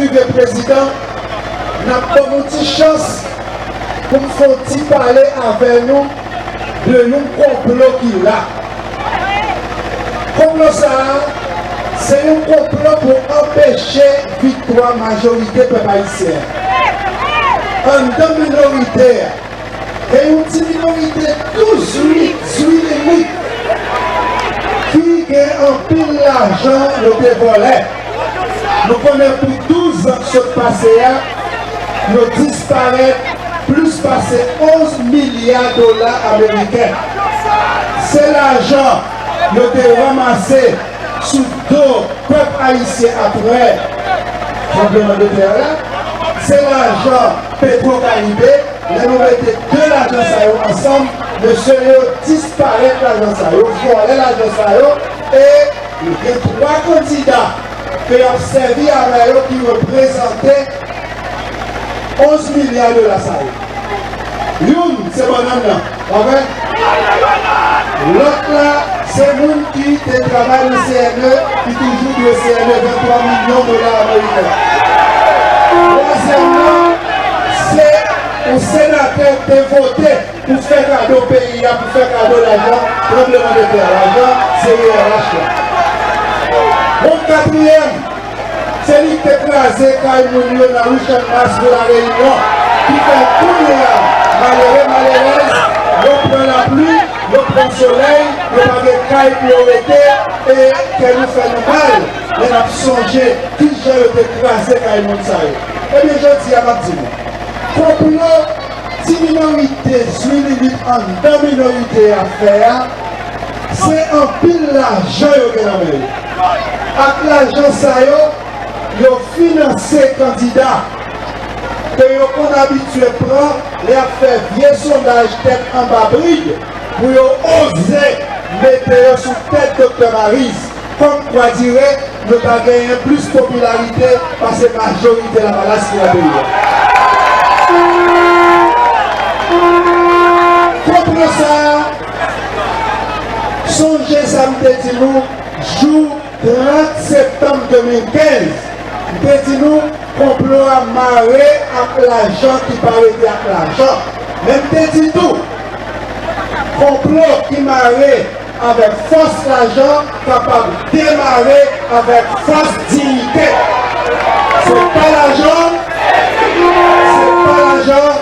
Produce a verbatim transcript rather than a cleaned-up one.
rive prezidan, n ap ban m yon ti chans pou m fè yon ti pale avè nou de yon konplo ki la. Konplo sa a, se yon konplo pou anpeche viktwa majorite pèp ayisyen an. Anndan minorite a, gen yon ti minorite tou zwi, zwi limit ki gen anpil lajan yo te vòlè. Nou konnen pou douz an k sot pase a, yo disparèt plis pase onz milya dola ameriken. Se lajan yo te ranmase sou do pèp ayisyen apre tranblemanntè la. Se lajan Petro Karibe. Lè nou mete de lajan sa yo ansanm, mesye yo disparèt lajan sa yo, vòlè lajan sa yo, e gen twa kandida ke y ap sèvi avè yo ki reprezante onz milya dola sa yo. Youn, se bannann nan, pa vre? Lòt la, se moun ki te travay nan C N E, ki toujou dwe C N E venntwa milyon dola ameriken. Twazyèm nan, se yon senatè ki te vote pou fè kado peyi a, pou fè kado lajan tranblemanntè a, lajan C E R H la. Bon, katriyèm, se li ki te kraze kay moun yo nan ri Channmas, Vil La Reyinyon, ki fè kounye a, malere, malerèz, yo pran lapli, yo pran solèy, yo pa gen kay pou yo rete, e kè nou fè nou mal lè n ap sonje kijan yo te kraze kay moun sa yo. Ebyen, jodi a, m ap di nou, konplo ti minorite zwi limit anndan minorite a fè a, se anpil lajan yo gen nan men yo. Ak lajan sa yo, yo finanse kandida ke yo konn abitye pran lè y ap fè vye sondaj tèt anba brid pou yo oze mete yo sou tèt Doktè Mariz. Kòmkwadire, nou ta genyen plis popilarite pase majorite Lavalas ki nan peyi a. Konplo sa a, sonje sa m te di nou jou trant septanm de mil kenz. M te di nou, konplo a mare ak lajan ki pa rete ak lajan. Men m te di tou, konplo ki mare avèk fòs lajan kapab demare avèk fòs diyite. Se pa lajan, se pa lajan,